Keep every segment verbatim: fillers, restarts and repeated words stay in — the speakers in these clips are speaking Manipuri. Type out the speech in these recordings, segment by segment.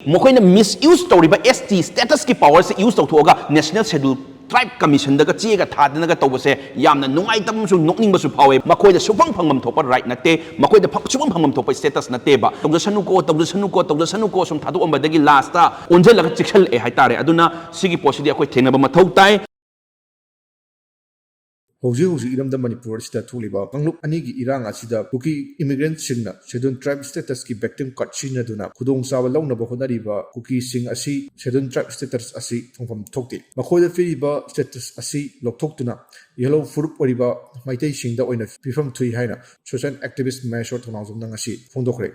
ꯃꯈꯣꯏꯅ ꯃꯤꯁ ꯌꯨꯁ ꯇꯧꯔꯤꯕ ꯑꯦꯁ ꯇꯤ ꯁ꯭ꯇꯦꯇꯁꯀꯤ ꯄꯋꯥꯔꯁꯦ ꯌꯨꯁ ꯇꯧꯊꯣꯛꯑꯒ ꯅꯦꯁꯅꯦꯜ ꯁꯦꯗ꯭ꯌꯨꯜ ꯇ꯭ꯔꯥꯏꯕ ꯀꯃꯤꯁꯟꯗꯒ ꯆꯦꯒ ꯊꯥꯗꯅꯒ ꯇꯧꯕꯁꯦ ꯌꯥꯝꯅ ꯅꯨꯡꯉꯥꯏꯇꯕ ꯑꯃꯁꯨꯡ ꯅꯣꯛꯅꯤꯡꯕꯁꯨ ꯐꯥꯎꯋꯦ꯫ ꯃꯈꯣꯏꯗ ꯁꯨꯡꯐꯪ ꯐꯪꯐꯝ ꯊꯣꯛꯄ ꯔꯥꯏꯠ ꯅꯠꯇꯦ, ꯃꯈꯣꯏꯗ ꯐꯪ- ꯁꯨꯡꯐꯪ ꯐꯪꯐꯝ ꯊꯣꯛꯄ ꯁ꯭ꯇꯦꯇꯁ ꯅꯠꯇꯦꯕ꯫ ꯇꯧꯖꯁꯅꯨꯀꯣ, ꯇꯧꯖꯁꯅꯨꯀꯣ, ꯇꯧꯖꯁꯅꯨꯀꯣ ꯁꯨꯝ ꯊꯥꯗꯣꯛꯑꯝꯕꯗꯒꯤ ꯂꯥꯁꯇ ꯑꯣꯟꯁꯤꯜꯂꯒ ꯆꯤꯛꯁꯜꯂꯛꯑꯦ ꯍꯥꯏꯇꯥꯔꯦ꯫ ꯑꯗꯨꯅ ꯁꯤꯒꯤ ꯄꯣꯠꯁꯤꯗꯤ ꯑꯩꯈꯣꯏ ꯊꯦꯡꯅꯕ ꯃꯊꯧ ꯇꯥꯏ꯫ ꯍꯧꯖꯤꯛ ꯍꯧꯖꯤꯛ ꯏꯔꯝꯗꯝ ꯃꯅꯤꯄꯨꯔ ꯑꯁꯤꯗ ꯊꯣꯛꯂꯤꯕ ꯀꯥꯡꯂꯨꯞ ꯑꯅꯤꯒꯤ ꯏꯔꯥꯡ ꯑꯁꯤꯗ ꯀꯨꯀꯤ ꯏꯃꯤꯒ꯭ꯔꯦꯟꯠꯁꯤꯡꯅ ꯁꯦꯗ꯭ꯌꯨꯜ ꯇ꯭ꯔꯥꯏꯕ ꯁ꯭ꯇꯦꯇꯁꯀꯤ ꯚꯤꯛꯇꯤꯝ ꯀꯥꯔꯗ ꯁꯤꯖꯤꯟꯅꯗꯨꯅ ꯈꯨꯗꯣꯡꯆꯥꯕ ꯂꯧꯅꯕ ꯍꯣꯠꯅꯔꯤꯕ ꯀꯨꯀꯤꯁꯤꯡ ꯑꯁꯤ ꯁꯦꯗ꯭ꯌꯨꯜ ꯇ꯭ꯔꯥꯏꯕ ꯁ꯭ꯇꯦꯇꯁ ꯑꯁꯤ ꯐꯪꯐꯝ ꯊꯣꯛꯇꯦ꯫ ꯃꯈꯣꯏꯗ ꯄꯤꯔꯤꯕ ꯁ꯭ꯇꯦꯇꯁ ꯑꯁꯤ ꯂꯧꯊꯣꯛꯇꯨꯅ ꯌꯦꯜꯂꯣ ꯐꯨꯔꯨꯞ ꯑꯣꯏꯔꯤꯕ ꯃꯩꯇꯩꯁꯤꯡꯗ ꯑꯣꯏꯅ ꯄꯤꯐꯝ ꯊꯣꯛꯏ ꯍꯥꯏꯅ ꯁꯣꯁꯤꯌꯦꯜ ꯑꯦꯛꯇꯤꯚꯤꯁ꯭ꯠ ꯃꯍꯦꯁꯣꯔ ꯊꯧꯅꯥꯎꯖꯝꯅ ꯉꯁꯤ ꯐꯣꯡꯗꯣꯛꯈ꯭ꯔꯦ꯫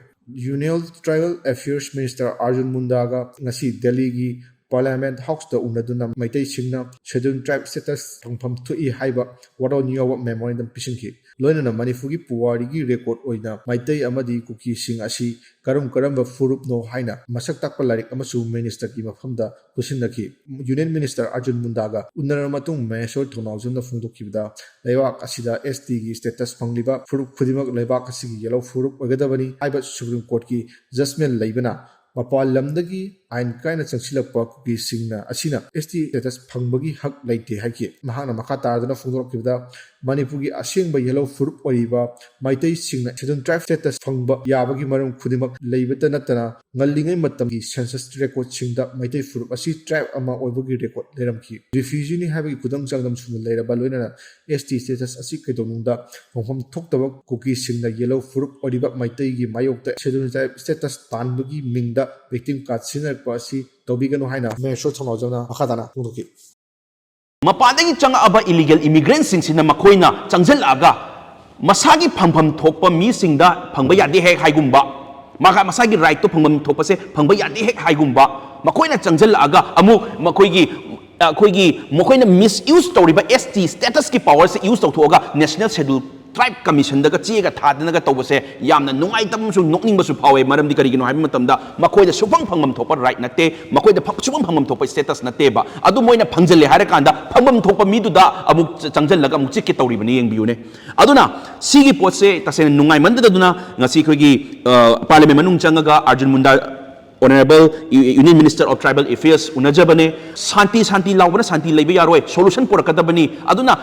Union tribal affairs minister Arjun ꯃꯨꯟꯗꯥꯒ ꯉꯁꯤ ꯗꯦꯜꯂꯤꯒꯤ ꯄꯥꯔꯂꯤꯌꯥꯃꯦꯟꯠ ꯍꯥꯎꯁꯇ ꯎꯅꯗꯨꯅ ꯃꯩꯇꯩꯁꯤꯡꯅ ꯁꯦꯗ꯭ꯌꯨꯜ ꯇ꯭ꯔꯥꯏꯕ ꯁ꯭ꯇꯦꯇꯁ ꯐꯪꯐꯝ ꯊꯣꯛꯏ ꯍꯥꯏꯕ ꯋꯥꯔꯣꯜ ꯌꯥꯎꯕ ꯃꯦꯃꯣꯔꯦꯟꯗꯝ ꯄꯤꯁꯤꯟꯈꯤ꯫ ꯂꯣꯏꯅꯅ ꯃꯅꯤꯄꯨꯔꯒꯤ ꯄꯨꯋꯥꯔꯤꯒꯤ ꯔꯦꯀꯣꯔꯗ ꯑꯣꯏꯅ ꯃꯩꯇꯩ ꯑꯃꯗꯤ ꯀꯨꯀꯤꯁꯤꯡ ꯑꯁꯤ ꯀꯔꯝ ꯀꯔꯝꯕ ꯐꯨꯔꯨꯞꯅꯣ ꯍꯥꯏꯅ ꯃꯁꯛ ꯇꯥꯛꯄ ꯂꯥꯏꯔꯤꯛ ꯑꯃꯁꯨ ꯃꯤꯅꯤꯁꯇꯔꯒꯤ ꯃꯐꯝꯗ ꯈꯨꯠꯁꯤꯟꯅꯈꯤ꯫ ꯌꯨꯅꯤꯌꯟ ꯃꯤꯅꯤꯁꯇꯔ ꯑꯥꯔꯖꯨꯟ ꯃꯨꯟꯗꯥꯒ ꯎꯅꯔꯕ ꯃꯇꯨꯡ ꯃꯍꯦꯁꯣꯔ ꯊꯧꯅꯥꯎꯖꯝꯅ ꯐꯣꯡꯗꯣꯛꯈꯤꯕꯗ, ꯂꯩꯕꯥꯛ ꯑꯁꯤꯗ ꯑꯦꯁ ꯇꯤꯒꯤ ꯁ꯭ꯇꯦꯇꯁ ꯐꯪꯂꯤꯕ ꯐꯨꯔꯨꯞ ꯈꯨꯗꯤꯡꯃꯛ ꯂꯩꯕꯥꯛ ꯑꯁꯤꯒꯤ ꯌꯦꯜꯂꯣ ꯐꯨꯔꯨꯞ ꯑꯣꯏꯒꯗꯕꯅꯤ ꯍꯥꯏꯕ ꯁꯨꯄ꯭ꯔꯤꯝ ꯀꯣꯔꯠꯀꯤ ꯖꯖꯃꯦꯟꯠ ꯂꯩꯕꯅ, ꯃꯄꯥꯟ ꯂꯝꯗꯒꯤ ꯑꯥꯏꯟ ꯀꯥꯏꯅ ꯆꯪꯁꯤꯜꯂꯛꯄ ꯀꯨꯀꯤꯁꯤꯡꯅ ꯑꯁꯤꯅ ꯑꯦꯁ ꯇꯤ ꯁ꯭ꯇꯦꯇꯁ ꯐꯪꯕꯒꯤ ꯍꯛ ꯂꯩꯇꯦ ꯍꯥꯏꯈꯤ꯫ ꯃꯍꯥꯛꯅ ꯃꯈꯥ ꯇꯥꯗꯨꯅ ꯐꯣꯡꯗꯣꯔꯛꯈꯤꯕꯗ, ꯃꯅꯤꯄꯨꯔꯒꯤ ꯑꯁꯦꯡꯕ ꯌꯦꯜꯂꯣ ꯐꯨꯔꯨꯞ ꯑꯣꯏꯔꯤꯕ ꯃꯩꯇꯩꯁꯤꯡꯅ ꯁꯦꯗ꯭ꯌꯨꯜ ꯇ꯭ꯔꯥꯏꯕ ꯁ꯭ꯇꯦꯇꯁ ꯐꯪꯕ ꯌꯥꯕꯒꯤ ꯃꯔꯝ ꯈꯨꯗꯤꯡꯃꯛ ꯂꯩꯕꯇ ꯅꯠꯇꯅ, ꯉꯜꯂꯤꯉꯩ ꯃꯇꯝꯒꯤ ꯁꯦꯟꯁꯁ ꯔꯦꯀꯣꯔꯗꯁꯤꯡꯗ ꯃꯩꯇꯩ ꯐꯨꯔꯨꯞ ꯑꯁꯤ ꯇ꯭ꯔꯥꯏꯕ ꯑꯃ ꯑꯣꯏꯕꯒꯤ ꯔꯦꯀꯣꯔꯗ ꯂꯩꯔꯝꯈꯤ꯫ ꯔꯤꯐ꯭ꯌꯨꯖꯤꯅꯤ ꯍꯥꯏꯕꯒꯤ ꯈꯨꯗꯝ ꯆꯥꯡꯗꯝ ꯁꯨꯅ ꯂꯩꯔꯕ ꯂꯣꯏꯅꯅ ꯑꯦꯁ ꯇꯤ ꯁ꯭ꯇꯦꯇꯁ ꯑꯁꯤ ꯀꯩꯗꯧꯅꯨꯡꯗ ꯐꯪꯐꯝ ꯊꯣꯛꯇꯕ ꯀꯨꯀꯤꯁꯤꯡꯅ ꯌꯦꯜꯂꯣ ꯐꯨꯔꯨꯞ ꯑꯣꯏꯔꯤꯕ ꯃꯩꯇꯩꯒꯤ ꯃꯥꯌꯣꯛꯇ ꯁꯦꯗ꯭ꯌꯨꯜ ꯇ꯭ꯔꯥꯏꯕ ꯁ꯭ꯇꯦꯇꯁ ꯇꯥꯟꯕꯒꯤ ꯃꯤꯡꯗ ꯚꯤꯛꯇꯤꯝ ꯀꯥꯔꯗ ꯁꯤꯖꯤꯟꯅꯔꯛꯄ ꯑꯁꯤ ꯇꯧꯕꯤꯒꯅꯨ ꯍꯥꯏꯅ ꯃꯍꯦꯁꯣꯔ ꯊꯧꯅꯥꯎꯖꯝꯅ ꯃꯈꯥ ꯇꯥꯅ ꯐꯣꯡꯗꯣꯛꯈꯤ꯫ ꯃꯄꯥꯟꯗꯒꯤ ꯆꯪꯉꯛꯑꯕ ꯏꯂꯤꯒꯦꯜ ꯏꯃꯤꯒ꯭ꯔꯦꯟꯠꯁꯤꯡꯁꯤꯅ ꯃꯈꯣꯏꯅ ꯆꯪꯁꯤꯜꯂꯛꯑꯒ ꯃꯁꯥꯒꯤ ꯐꯪꯐꯝ ꯊꯣꯛꯄ ꯃꯤꯁꯤꯡꯗ ꯐꯪꯕ ꯌꯥꯗꯦ ꯍꯦꯛ ꯍꯥꯏꯒꯨꯝꯕ, ꯃꯥꯒ ꯃꯁꯥꯒꯤ ꯔꯥꯏꯠꯇꯣ ꯐꯪꯐꯝ ꯊꯣꯛꯄꯁꯦ ꯐꯪꯕ ꯌꯥꯗꯦ ꯍꯦꯛ ꯍꯥꯏꯒꯨꯝꯕ, ꯃꯈꯣꯏꯅ ꯆꯪꯁꯤꯜꯂꯛꯑꯒ ꯑꯃꯨꯛ ꯃꯈꯣꯏꯒꯤ, ꯑꯩꯈꯣꯏꯒꯤ, ꯃꯈꯣꯏꯅ ꯃꯤꯁ ꯌꯨꯁ ꯇꯧꯔꯤꯕ ꯑꯦꯁ ꯇꯤ ꯁ꯭ꯇꯦꯇꯁꯀꯤ ꯄꯋꯥꯔꯁꯦ ꯌꯨꯁ ꯇꯧꯊꯣꯛꯑꯒ ꯅꯦꯁꯅꯦꯜ ꯁꯦꯗ꯭ꯌꯨꯜ ꯇ꯭ꯔꯥꯏꯕ ꯀꯃꯤꯁꯟꯗꯒ ꯆꯦꯒ ꯊꯥꯗꯅꯒ ꯇꯧꯕꯁꯦ ꯌꯥꯝꯅ ꯅꯨꯡꯉꯥꯏꯇꯕ ꯑꯃꯁꯨꯡ ꯅꯣꯛꯅꯤꯡꯕꯁꯨ ꯐꯥꯎꯋꯦ꯫ ꯃꯔꯝꯗꯤ ꯀꯔꯤꯒꯤꯅꯣ ꯍꯥꯏꯕ ꯃꯇꯝꯗ ꯃꯈꯣꯏꯗ ꯁꯨꯡꯐꯪ ꯐꯪꯐꯝ ꯊꯣꯛꯄ ꯔꯥꯏꯠ ꯅꯠꯇꯦ, ꯃꯈꯣꯏꯗ ꯐꯪ- ꯁꯨꯡꯐꯪ ꯐꯪꯐꯝ ꯊꯣꯛꯄ ꯁ꯭ꯇꯦꯇꯁ ꯅꯠꯇꯦꯕ꯫ ꯑꯗꯨ ꯃꯣꯏꯅ ꯐꯪꯖꯜꯂꯦ ꯍꯥꯏꯔꯀꯥꯟꯗ ꯐꯪꯐꯝ ꯊꯣꯛꯄ ꯃꯤꯗꯨꯗ ꯑꯃꯨꯛ ꯆ- ꯆꯪꯁꯤꯜꯂꯒ ꯑꯃꯨꯛ ꯆꯤꯛꯀꯦ ꯇꯧꯔꯤꯕꯅꯤ, ꯌꯦꯡꯕꯤꯌꯨꯅꯦ꯫ ꯑꯗꯨꯅ ꯁꯤꯒꯤ ꯄꯣꯠꯁꯦ ꯇꯁꯦꯡꯅ ꯅꯨꯡꯉꯥꯏꯃꯟꯗꯗꯅ ꯉꯁꯤ ꯑꯩꯈꯣꯏꯒꯤ, ꯑ, ꯄꯥꯔꯂꯤꯌꯥꯃꯦꯟꯠ ꯃꯅꯨꯡ ꯆꯪꯉꯒ ꯑꯥꯔꯖꯨꯟ ꯃꯨꯟꯗꯥ Honourable Union Minister of Tribal Affairs ꯎꯅꯖꯕꯅꯦ꯫ ꯁꯥꯟꯇꯤ ꯁꯥꯟꯇꯤ ꯂꯥꯎꯕꯅ ꯁꯥꯟꯇꯤ ꯂꯩꯕ ꯌꯥꯔꯣꯏ, solution ꯄꯨꯔꯛꯀꯗꯕꯅꯤ꯫ ꯑꯗꯨꯅ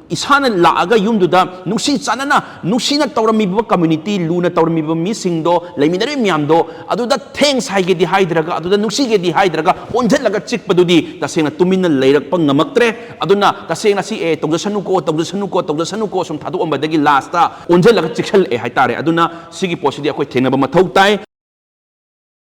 ꯏꯁꯥꯅ ꯂꯥꯛꯑꯒ ꯌꯨꯝꯗꯨꯗ ꯅꯨꯡꯁꯤ ꯆꯥꯟꯅꯅ, ꯅꯨꯡꯁꯤꯅ ꯇꯧꯔꯝꯃꯤꯕ community, ꯂꯨꯅ ꯇꯧꯔꯝꯃꯤꯕ ꯃꯤꯁꯤꯡꯗꯣ, ꯂꯩꯃꯤꯟꯅꯔꯤꯕ ꯃꯌꯥꯝꯗꯣ, ꯑꯗꯨꯗ thanks ꯍꯥꯏꯒꯦꯗꯤ ꯍꯥꯏꯗ꯭ꯔꯒ, ꯑꯗꯨꯗ ꯅꯨꯡꯁꯤꯒꯦꯗꯤ ꯍꯥꯏꯗ꯭ꯔꯒ, ꯑꯣꯟꯁꯤꯜꯂꯒ ꯆꯤꯛꯄꯗꯨꯗꯤ ꯇꯁꯦꯡꯅ ꯇꯨꯃꯤꯟꯅ ꯂꯩꯔꯛꯄ ꯉꯝꯃꯛꯇ꯭ꯔꯦ꯫ ꯑꯗꯨꯅ ꯇꯁꯦꯡꯅ ꯁꯤ, "ꯑꯦ, ꯇꯧꯖꯁꯅꯨꯀꯣ, ꯇꯧꯖꯁꯅꯨꯀꯣ, ꯇꯧꯖꯁꯅꯨꯀꯣ" ꯁꯨꯝ ꯊꯥꯗꯣꯛꯑꯝꯕꯗꯒꯤ last ꯑꯣꯟꯁꯤꯜꯂꯒ ꯆꯤꯛꯁꯜꯂꯛꯑꯦ ꯍꯥꯏꯇꯥꯔꯦ꯫ ꯑꯗꯨꯅ ꯁꯤꯒꯤ ꯄꯣꯠꯁꯤꯗꯤ ꯑꯩꯈꯣꯏ ꯊꯦꯡꯅꯕ ꯃꯊꯧ ꯇꯥꯏ꯫